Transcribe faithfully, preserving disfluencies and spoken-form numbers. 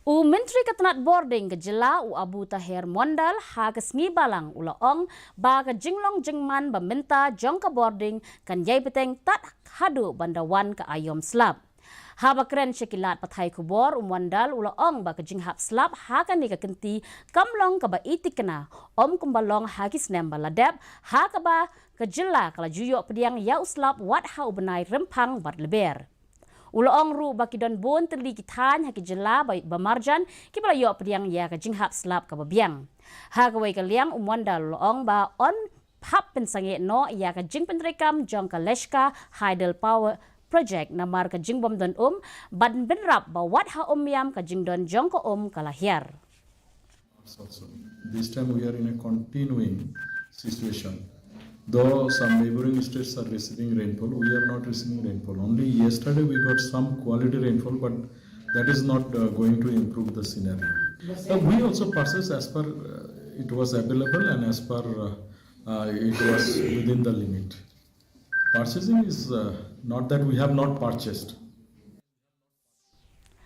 U Myntri ka tnat bording ka jylla u Abu Taher Mondal ha ka sngi Balang u la ong ba ka jinglong jingman ba mynta jong ka bording kan ïai bteng tad haduh ban da wan ka aïom slap. Haba kren sha ki lad pathai khubor, u Mondal u la ong ba ka jinghap slap ha kane ka kynti kam long kaba i tikna, ym kumba long ha ki snem ba la dep, ha kaba ka jylla ka la ju ïoh pdiang ïa u slap wat ha u bnai Rymphang bad Lber. U la ong ruh ba ki don bun tylli ki thaiñ ha ki jylla ba, ba marjan kiba la ïoh pdiang ïa ka jinghap slap kaba biang. Ha kawei ka liang, u Mondal u la ong ba yn hap pynsangeh noh ïa ka jingpyntreikam jong ka Leshka Hydel Power Project namar ka jingbym don um, ban bynrap ba wat ha Umiam ka jingdon jong ka um ka la hiar. Also, this time we are in a continuing situation. Though some neighboring states are receiving rainfall, we are not receiving rainfall. Only yesterday we got some quality rainfall, but that is not uh, going to improve the scenario. Uh, we also purchase as per uh, it was available and as per uh, uh, it was within the limit. Purchasing is uh, not that we have not purchased.